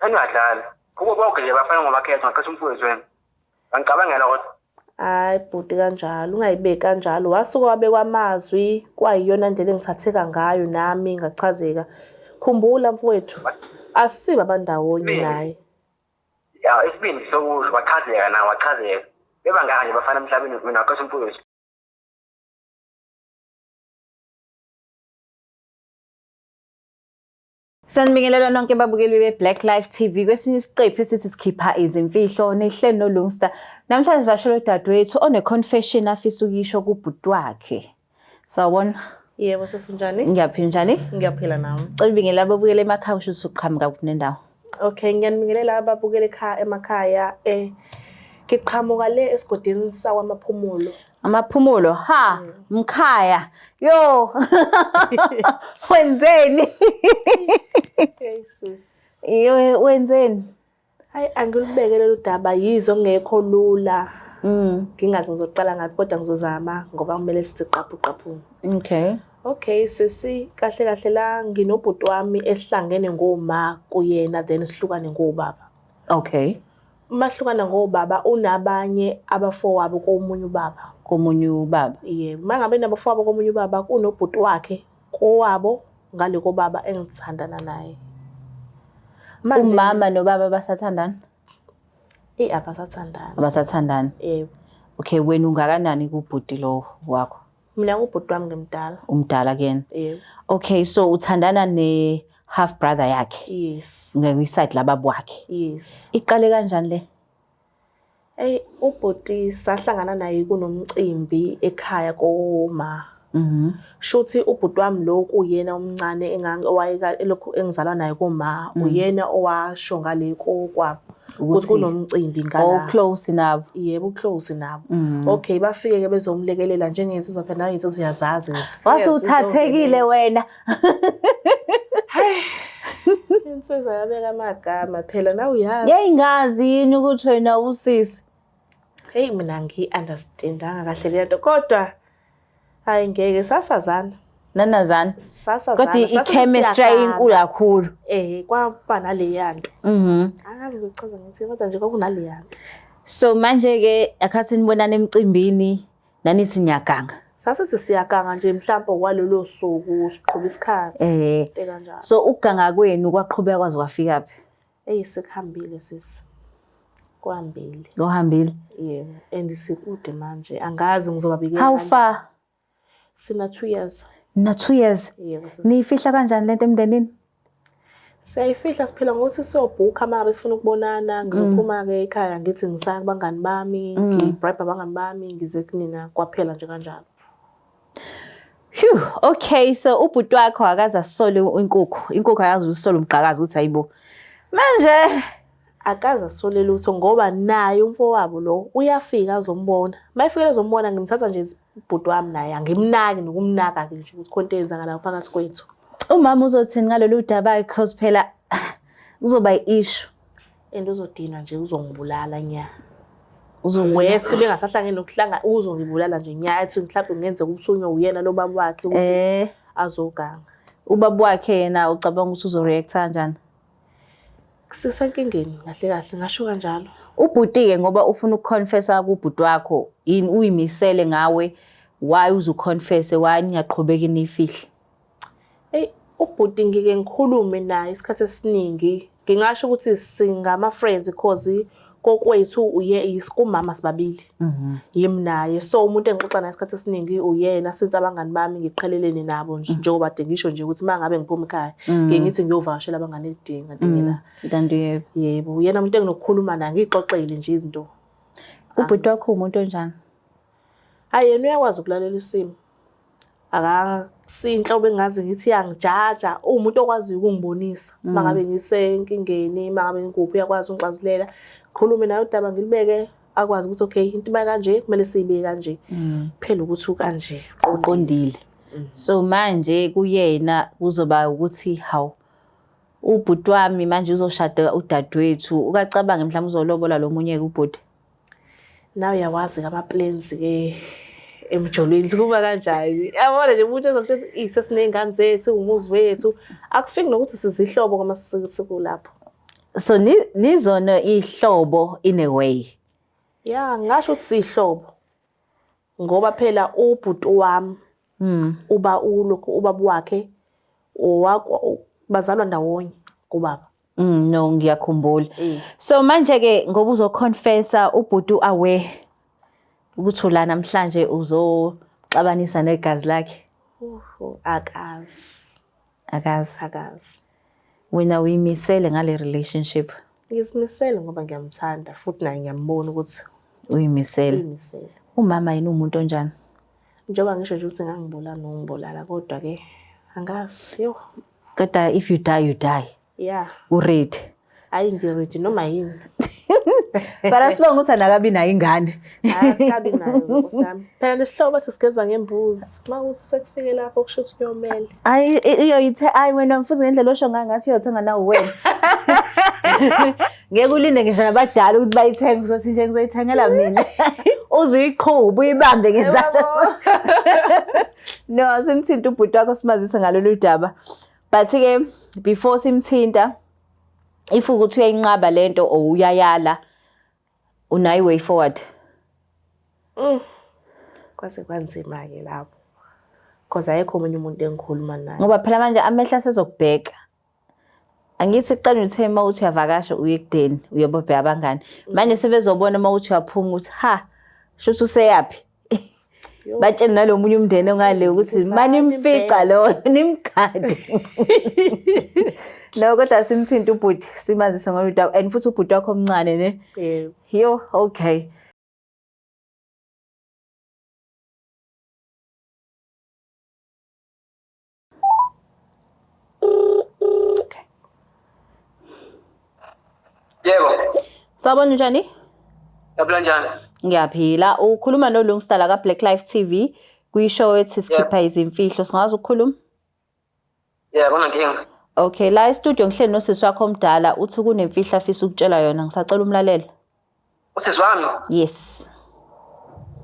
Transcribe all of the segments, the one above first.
Engadlali. Kubo bonke nje bafana ngobakhetha ngakhetha umfowethu wena. Angicabangela kodwa. Hayi bhuti kanjalo, ungayibeki kanjalo. Wasuke wabekwa amazwi kwayiyona ndlela engithatheka ngayo nami ngachazeka. Khumbula mfowethu, asiba abandawonye naye. Ya isibindi sokusho wachazeka na wachazeka. Bebangaka nje bafana emhlabeni mina wakhetha umfowethu. Sanibingelela nonke babukeli be-Black Life TV kwesinye isiqephu esithi sikhipha izimfihlo nihleli noLungsta. Namhlanje sivashela udadewethu one-confession afisa ukuyisho kubhuti wakhe. Sawubona. Yebo sesinjani? Ngiyaphila njani? Ngiyaphila nami. Cela ubingelela ababukeli emakhaya usho ukuthi uqhamuka kuphi nendawo. Okay, ngiyanibingelela ababukeli ekhaya emakhaya eh ngiqhamuka le esigodini sakwamaphumulo. Amaphumulo ha mkhaya yo wenzeni? Hey sis. Yo wenzeni? Hayi angilubeke lolu daba yize okungekho lula. Ngingazi ngizoqala ngaphi kodwa ngizozama ngoba kumele sithi qaphu qaphu. Okay. Okay sisi kahle kahle la nginobhuti wami esihlangene ngoma kuyena then sihlukane ngobaba. Okay. Mahlukana ngobaba unabanye abafowabo komunye ubaba. Komunye ubaba. Yebo, mangabe nabafowabo komunye ubaba kunobhuti wakhe kowabo ngale kobaba engithandana naye. Manje Umama nobaba basathandana? Eh abasathandani. Abasathandani. Yebo. Okay, wena ungakanani kubhuti lo wakho? Mina ngubhuti wami ngimdala. Umdala kuyena. Yebo. Okay, so uthandana ne half brother yakhe. Yes. Ngekwiside lababa wakhe. Yes. Iqale kanjani le? Ey ubhuti sahlangana naye kunomcimbi ekhaya koma. Shuthi ubhuti wami lo kuyena omncane elokhu engizalwa naye koma uyena owasho ngale kokwabo ukuthi kunomcimbi ngala. Oh close nabo. Yebo close nabo. Okay bafike ke bezomlekelela njengensizwa phela nayo insizwa uyazazi. Wasuthathekile wena. Hey. Insizwa yabeka amagama phela nawe uyazi. Yayingazi yini ukuthi wena usisi. Hey mina ngi-understandanga kahle le nto kodwa hayi ngeke sasazana. Nanazana. Sasazana. Kodwa i-chemistry ayinkulu kakhulu. Eh kwaba naleya nto. Angazi ngizochaza ngithini kodwa nje kwakunaleya nto. So manje ke akhathi nibonana emcimbini nanithi niyaganga. Sasithi siyaganga nje mhlawumbe kwalolo suku siqhuba isikhathi. Eh. Kanjalo. So ukuganga kwenu kwaqhubeka kwaze kwafika phi? Eyi sekuhambile sisi. Kuhambile. Kuhambile. Yebo, and sikude manje. Angazi ngizobabikela. How far? Sina 2 years. Na 2 years. Yebo sisi. Niyifihla kanjani lento emndenini? Siyayifihla siphila ngokuthi siyobhukha uma ngabe sifuna ukubonana. Ngizophuma-ke ekhaya ngithi ngisaya kubangani bami, ngibribe abangani bami, ngize kunina kwaphela nje kanjalo. Phew, okay, so ubhuti wakho akaze asole inkukhu. Inkukhu akaze usole umgqakazi ukuthi hayibo. Manje akaze asole lutho ngoba naye umfowabo lo uyafika azombona. Uma efika ezombona ngimthatha nje ubhuti wami naye angimnaki nokumnaka-ke nje ukuthi khona into eyenzakalayo phakathi kwethu. Umama uzothini ngalolu daba because phela kuzoba i-issue. And uzodinwa nje uzongibulala nya. Wesi bengasahlangene nokuhlanga uzongibulala nje nya athi mhlawumbe kungenzeka ubuthunywa uyena lo baba wakhe ukuthi azoganga. Ubaba wakhe yena ucabanga ukuthi uzoreact kanjani? Sisenkingeni kahle kahle ngasho kanjalo. Ubhuti-ke ngoba ufuna ukuconfessa kubhuti wakho yini uyimisele ngawe why uzuconfesse why ningaqhubeki niyifihle? Eyi ubhuti ngike ngikhulume naye isikhathi esiningi. Ngingasho ukuthi singama friends because kokwethu uye kumama sibabili. Yimi naye. So umuntu engixoxa naye isikhathi esiningi uyena since abangani bami ngiqhelelene nabo nje njengoba kade ngisho nje ukuthi uma ngabe ngiphuma ekhaya ngiye ngithi ngiyovakashela abangani ekudinga dingela. Kanti yebo. Yebo, uyena umuntu enginokukhuluma naye ngixoxele nje izinto. Ubhuti wakho umuntu onjani? Hayi yena uyakwazi ukulalela isimo. Akasinhlobo engazi ngithi iyangijaja, uwumuntu okwaziyo ukungibonisa. Uma ngabe ngisenkingeni, uma ngabe ngikuphi uyakwazi ukungixazulela. Khulume naye udaba ngilibeke akwazi ukuthi okay into iba kanje kumele siyibeke kanje. Phela ukuthi ukanje uqondile. So manje kuyena kuzoba ukuthi hawu ubhuti wami manje uzoshada udadewethu ukacabange mhlawumbe uzolobola lo munye ubhuti. Nawe uyawazi ama-plans ke emjolweni kuba kanjani. Yabona nje umuntu ezokutshela ukuthi sesiney'ngane zethu, umuzi wethu. Akufiki nokuthi sizihlobo ngoba sikulapho. So nizona ihlobo in a way. Ya, ngingasho ukuthi siyihlobo. Ngoba phela ubhuti wami uba ulokhu ubaba wakhe owakwa bazalwa ndawonye kubaba. No, ngiyakhumbula. Eh. So manje ke ngoba uzoconfessa, ubhuti aware ukuthi ula namhlanje uzoxabanisa negazi lakhe? Uhu, akazi. Akazi. Akazi. Wena uyimisele ngale relationship? Ngizimisele ngoba ngiyamthanda futhi naye ngiyambona ukuthi Uyimisele. Uyimisele. Umama yena umuntu onjani? Njengoba ngisho nje ukuthi ngangibulala nokungibulala, kodwa ke angazi, yo. Kodwa if you die, you die. Yeah. Uready? Hayi, ngiready noma yini. But asibonga ukuthi anakabi nayo ingane. Hayi, asikabi nayo, nkosi yami. Phela lesihlobo bathi sigezwa ngembuzi. Uma kuthi sekufike lapho, kusho ukuthi kuyomele. Ayi, uyoyithe ayi wena mfuzi, ngendlela osho ngayo ngathi uyothenga nawe wena. Ngeke ulinde ngisho nabadala ukuthi bayithenge, uzothi nje ngizoyithengela mina. Uze uyiqhube uyibambe ngezandla. No, simthinta ubhuti wakho simazise ngalolu daba. But ke before simthinta, if ukuthi uyayinqaba lento or uyayala, unayo way forward? Kwase kwanzima-ke lapho. Cause ayekho omunye umuntu engikhuluma naye. Ngoba phela manje amehlo asezokubheka. Angithi kuqala uthe uma uthi uyavakasha uye ekudeni uyobabheka abangani. Manje sebezobona uma uthi uyaphuma ukuthi ha, shuthi useyaphi. Yo. Batshele nalomunye umndeni ongale ukuthi Ukuthi manimfica lo nimgade. No, kodwa simthinta ubhuti simazise ngoludaba, and futhi ubhuti wakho omncane ne. Yebo. Yo, okay. Okay. Yebo. Sawubona, njani? Yaphila, njani? Ngiyaphila. Ukhuluma noLungstar la ka Black Life TV kwishow ethi Sikhipha Izimfihlo. Singazi ukukhuluma? Yebo, kunankinga. Okay, la e-studio ngihleli nosisi wakho omdala, uthi kunemfihlo afisa ukutshela yona. Ngisacela umlalele. Usisi wami? Yes.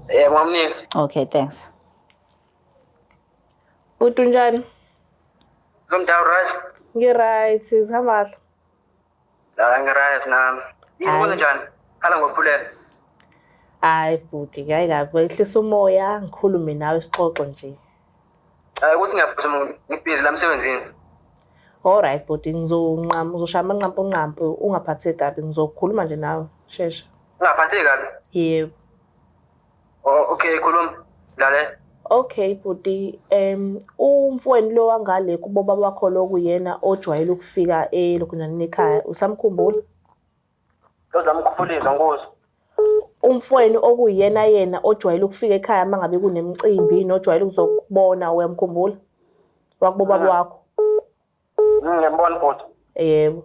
Yebo, ngamnika. Okay, thanks. Bhuti, unjani? Zomdawu, right? Ngi-right, sihamba kahle. La ngi-right nami. Yini, Hhayi. kwenze njani? Khala ngokukhuleka. Hayi bhuti, hayi kabi, wehlisa umoya, ngikhulume nawe sixoxe nje. Hayi, ukuthi ngiyaphuzuma, ngibhizi la emsebenzini. Alright bhuti, ngizonqama, uzoshaya amanqampu nqampu, ungaphatheki kabi, ngizokhuluma nje nawe, shesha. Ungaphatheki kabi. Yebo. Oh, okay, khuluma. Lalela. Okay bhuti, umfowenu lo wangale kubo baba wakho lo kuyena ojwayele ukufika elokhunjaneni ekhaya, usamkhumbula? Uzamkhuphulisa nkosi. Umfowenu okuyena yena ojwayele ukufika ekhaya uma ngabe kunemicimbi nojwayele ukuzokubona, uyamkhumbula? Wakubo baba wakho. Ngiyambona bhuti. Yebo.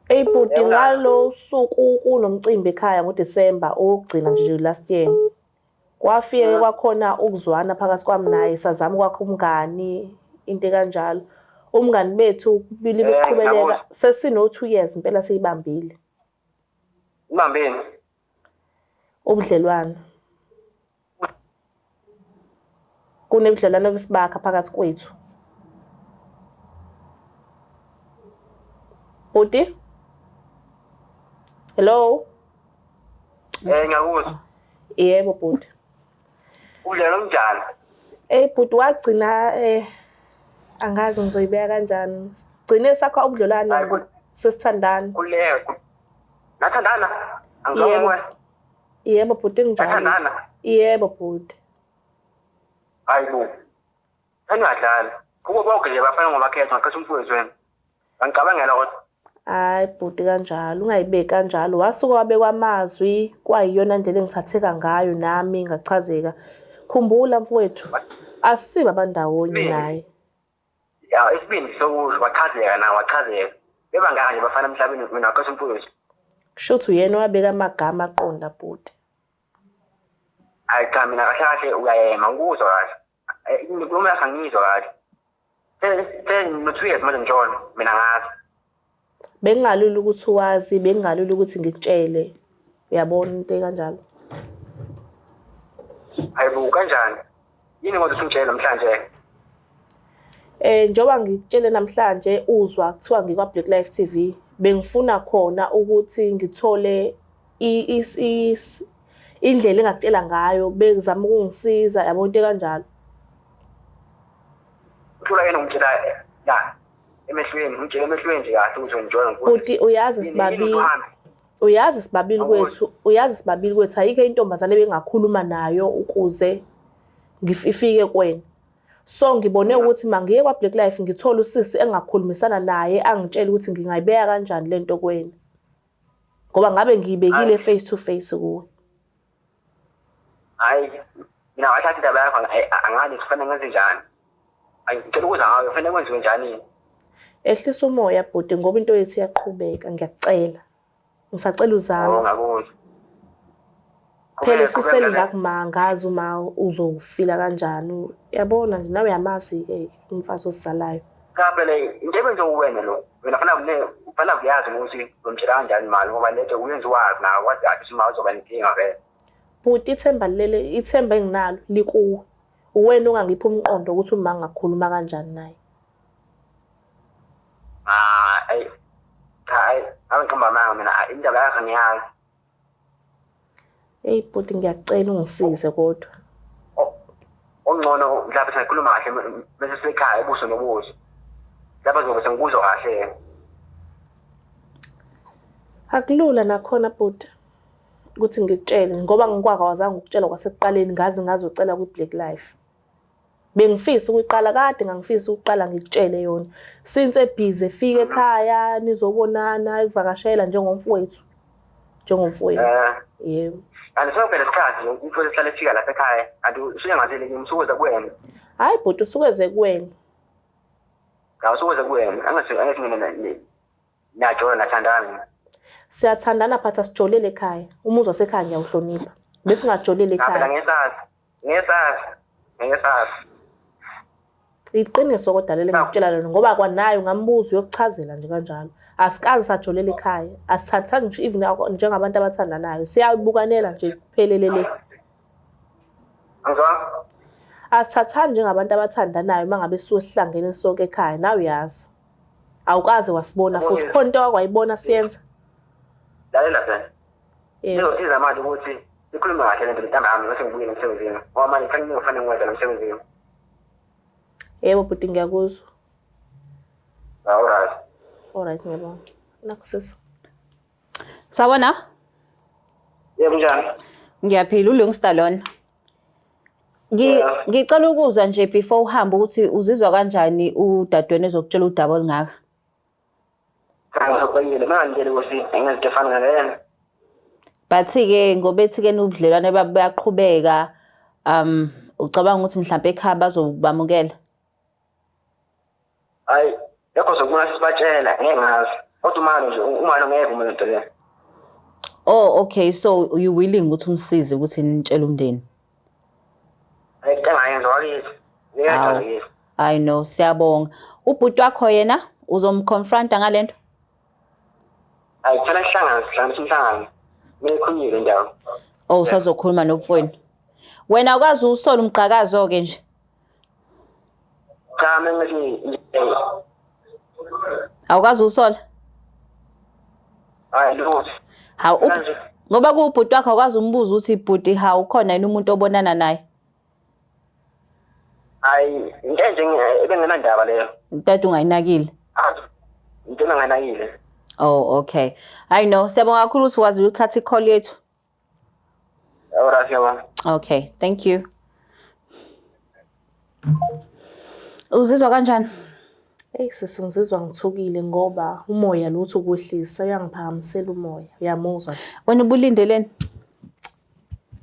Eyi bhuti, Yebo, ngalo suku kunomcimbi ekhaya ngoDisemba owokugcina nje last year. Kwafike kwakhona ukuzwana phakathi kwami naye, sazama ukwakha umngani, into ekanjalo. Umngani bethu kubili buqhubeleka Ngiyakuzwa. sesino 2 years impela siyibambile Ibambeni. Ubudlelwano. Kunebudlelwano obusibakha phakathi kwethu. Bhuti? Hello? Ngiyakuzwa. Yebo bhuti. Ubudlelwano obunjani? Eh bhuti, wagcina angazi ngizoyibeka kanjani. Sigcine sakha ubudlelwano Hayi, sesithandana. Kuleka. Nathandana? Angizwanga Yebo. moya. Yebo bhuti, njalo. Nathandana? Yebo bhuti. Hayi bo. Sengingadlali. Kubo bonke nje bafana ngobakhetha ngakhetha umfowethu wena. Angicabangela kodwa. Hayi bhuti, kanjalo ungayibeki kanjalo. Wasuka wabekwa amazwi, kwayiyona ndlela engithatheka ngayo nami ngachazeka. Khumbula mfowethu, asiba abandawonye Mina? naye. Ya, isibindi sokusho, wachazeka na wachazeka. Bebangaka nje bafana emhlabeni, mina wakhetha umfowethu. Kusho uyena owabeka amagama aqonda bhuti. Hayi cha, mina kahle kahle uyayema, ngikuzwa kahle. Inkulumo yakho angiyizwa kahle. Se no 2 years manje ngitshona mina ngazi. Bekungalula ukuthi wazi, bekungalula ukuthi ngikutshele. Uyabona into ekanjalo. Hayibo, kanjani? Yini kodwa usungitshela namhlanje? Njengoba ngikutshele namhlanje, uzwa kuthiwa ngikwa Black Life TV. Bengifuna khona ukuthi ngithole indlela engakutshela ngayo, bezama ukungisiza yabo, into ekanjalo. Uthula yena ungitshela la emehlweni, ungitshela emehlweni nje kahle ukuthi ngijola ngifuna. Bhuti uyazi sibabili, uyazi sibabili kwethu, uyazi sibabili kwethu ayikho intombazane ebengakhuluma nayo ukuze ngifike kuwena. So ngibone ukuthi mangiye kwa Black Life ngithole usisi engakhulumisana naye angitshele ukuthi ngingayibeka kanjani lento kuwena. Ngoba ngabe ngiyibekile face to face kuwe. Hayi mina wathatha indaba yakho, angazi kufanele ngenze njani. Ngicela ukuza ngawe, kufanele kwenziwe njani? Ehlisa umoya bhuti, ngoba into yethu iyaqhubeka, ngiyakucela. Ngisacela uzame. Oh, ngakuzwa. Phela sisele ngakumangazi uma uzofila kanjani. Uyabona nje nawe uyamazi-ke umfazi osizalayo. Cha phela into ebenziwa uwena lo. Wena fanele fanele uyazi ukuthi uzomtshela kanjani imali, ngoba lento uyenza wazi nawe, wazi kahle ukuthi uma uzoba nenkinga vele. Bhuti ithemba lele, ithemba enginalo likuwe. Uwena ongangipha umqondo ukuthi uma ngingakhuluma kanjani naye. Ah, ayi. Cha, ayi, angiqamba amanga mina, indaba yakho ngiyazi. Eyi bhuti ngiyakucela ungisize kodwa. Ongcono mhlawumbe singakhuluma kahle bese sisekhaya ubuso nobuso. Lapha zobe sengikuzwa kahle. Akulula nakhona bhuti ukuthi ngikutshele ngoba ngikwakawazanga ukutshela kwasekuqaleni, ngaze ngazocela kwi-Black Life. Bengifisa ukuyiqala kade, ngangifisa ukuqala ngikutshele yona. Since ebhizi efika ekhaya nizobonana, ekuvakashela njengomfowethu. Njengomfowenu. Yebo. Kanti sekuphele isikhathi umfowethu ehlale efika lapha ekhaya, kanti usuke ngathele kimi, usuke kuwena. Hayi bhuti usuke eze kuwena. Cha usuke eze kuwena, angathi mina najola nathandana. Siyathandana but asijolele ekhaya. Umuzi wasekhaya ngiyawuhlonipha. Besingajolele Cha phela ekhaya. ngesazi. Ngesazi. Ngesazi. Iqiniso kodwa leli ngikutshela lona, ngoba kwanaye ungambuza uyokuchazela nje kanjalo. Asikaze sajolela ekhaya. Asithathani ngisho even njengabantu abathandanayo. Siyabukanela nje kuphelele le. Angizwa? Asithathani njengabantu abathandanayo uma ngabe sisuke sihlangene sonke ekhaya, nawe uyazi. Awukaze wasibona futhi khona into owakwayibona siyenza. Lalela phela. Yebo. Ngizosiza manje ukuthi ikhulume kahle lento ntambama bese ngibuyele emsebenzini. Ngoba manje kufanele ngifanele ngiwenze lo msebenzini. Yebo bhuti ngiyakuzwa. All right. All right ngiyabonga. Nakho sisi. Sawubona? Yebo njani? Ngiyaphila, uLungsta lona. Ngicela ukuzwa nje before uhambe ukuthi uzizwa kanjani udadewenu ezokutshela udaba olungaka. Cha ngixoxekile manje ukuthi angazi efana nalena. But-ke ngoba ethi-ke ubudlelwane babo buyaqhubeka, ucabanga ukuthi mhlampe ekhaya bazobamukela? Hayi, lokho sokubona sibatshela ngeke ngazi. Kodwa umama nje, umama ngeke umuntu lento le. Oh, okay, so you willing ukuthi umsize ukuthi nitshele umndeni? Hayi, into engayenza wakithi. Ngeke. I know, siyabonga. Ubhuti wakho yena uzomconfronta ngalento? Hayi, kufanele sihlangane, sihlanganise umhlangano. Ngikhulumile indawo. Oh, usazokhuluma nomfowenu. Wena ukwazi usola umgqakazo ke nje? Cha, mina ngithi awukwazi usola? Hayi lutho. Hawu, ngoba kuwubhuti wakho awukwazi umbuza ukuthi bhuti hawu ukhona yini umuntu obonana naye? Hayi, into enje ebengenandaba leyo. Tata ungayinakile. Into enganakile. Oh, okay. I know. Siyabonga kakhulu ukuthi wazi ukuthatha i-call yethu. Alright, siyabonga. Okay, thank you. Uzizwa kanjani? Hey sisi, ngizizwa ngithukile ngoba umoya lutho ukwehlisa, uyangiphakamisela umoya. Uyamuzwa nje. Wena ubulindeleni?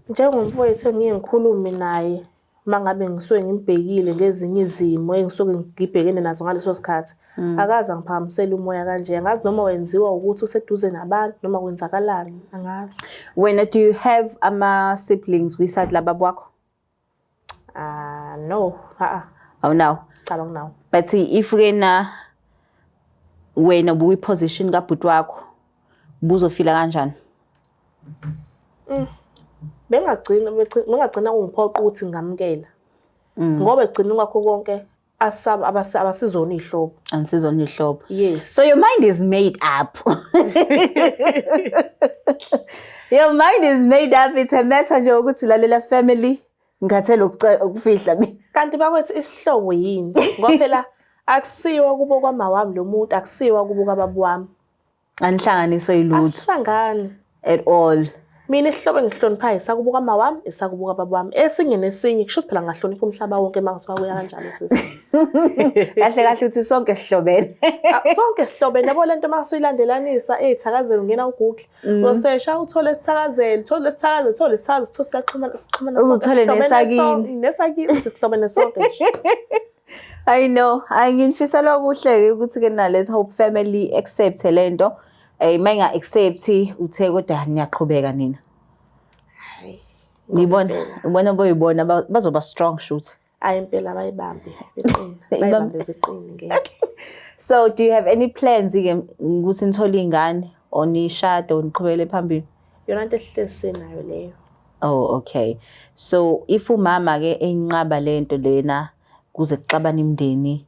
Njengomfowethu engiye ngikhulume naye uma ngabe ngisuke ngimbhekile ngezinye izimo engisuke ngibhekene nazo ngaleso sikhathi, akaze angiphakamisele umoya kanje. Angazi noma wenziwa ukuthi useduze nabantu noma kwenzakalani, angazi. Wena do you have ama siblings kwiside lababa wakho? Ah no, a Awunawo. Cha, anginawo. But if ke na wena ubuyi position kabhuti wakho, buzofila kanjani? Bengagcina bengagcina kungiphoqa ukuthi ngamukela. Ngoba egcina kwakho konke Asaba abasizona iy'hlobo. Anisizona iy'hlobo. Yes. So your mind is made up. Your mind is made up. It's a matter nje ukuthi lalela family, ngikhathele ukufihla mina. Kanti bakwethu isihlobo yini? Ngoba phela akusiwa kubo kwama wami lo muntu, akusiwa kubo kababa wami. Anihlanganiswe yilutho. Asihlangani. At all. Mina isihlobo engihloniphayo isakubo kwama wami, isakubo kababa wami. Esinye nesinye kusho ukuthi phela ngahlonipha umhlaba wonke uma ngithiwa kuya kanjalo sisi. Kahle kahle uthi sonke sihlobene. Ah, sonke sihlobene, yabo lento uma usuyilandelanisa ey'thakazelo ungena uGoogle. Uzosesha uthole isithakazelo, uthole isithakazelo, uthole isithakazelo, uthole siyaxhumana, sixhumana Uze uthole sihlobene nesakini. Nesakini sihlobene sonke nje. I know. Hayi, nginifisela okuhle-ke ukuthi ke naletha Hope family accept lento. Uma inga accept uthe kodwa niyaqhubeka nina. Hayi. Ngibona, ubona boyibona bazoba strong shoot. Hayi impela bayibambe beqine, bayibambe beqine ngeke. So do you have any plans ke ukuthi nithole ingane or nishade or niqhubekele phambili? Yona into esihlezi sinayo leyo. Oh, okay. So if umama ke enqaba lento lena kuze kuxabane imindeni,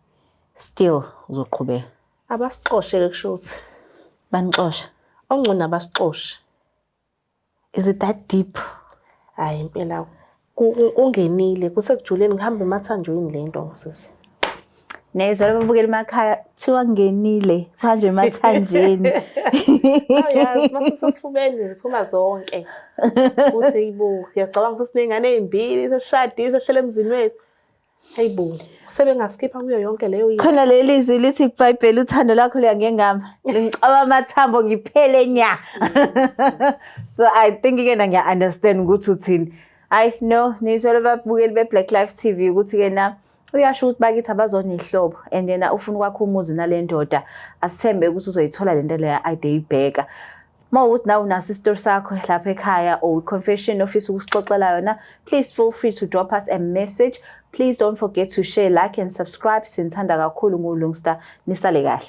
still uzoqhubeka? Abasixoshe ke kushuthi. Banixosha? Ongcono abasixoshe. Is it that deep? Hayi impela kungenile kusekujuleni, kuhamba emathanjweni lento sisi. Nezwa lababukeli emakhaya, kuthiwa kungenile kuhanjwe emathanjeni. Awuyazi mase sesifubeni ziphuma zonke. Kuthi hayibo, uyacabanga ukuthi siney'ngane ey'mbili sesishadile sesihlele emzini wethu. Hayibo, sebengaskipha kuyo yonke leyo yini. Khona leli zwi lithi iBhayibheli, uthando lakho luyangengama. Lingicaba amathambo ngiphele nya. So I think ke na ngiya understand ukuthi uthini. Hayi no, nizwe lababukeli be Black Life TV ukuthi ke na uyasho ukuthi bakithi abazona ihlobo and yena ufuna ukwakha umuzi nale ndoda. Asithembe ukuthi uzoyithola lento leya ade ibheka. Uma ukuthi nawe unaso isitori sakho lapha ekhaya or confession ofisa ukusixoxela yona, please feel free to drop us a message. Please don't forget to share, like and subscribe. Sinithanda kakhulu nguLungsta. Nisale kahle.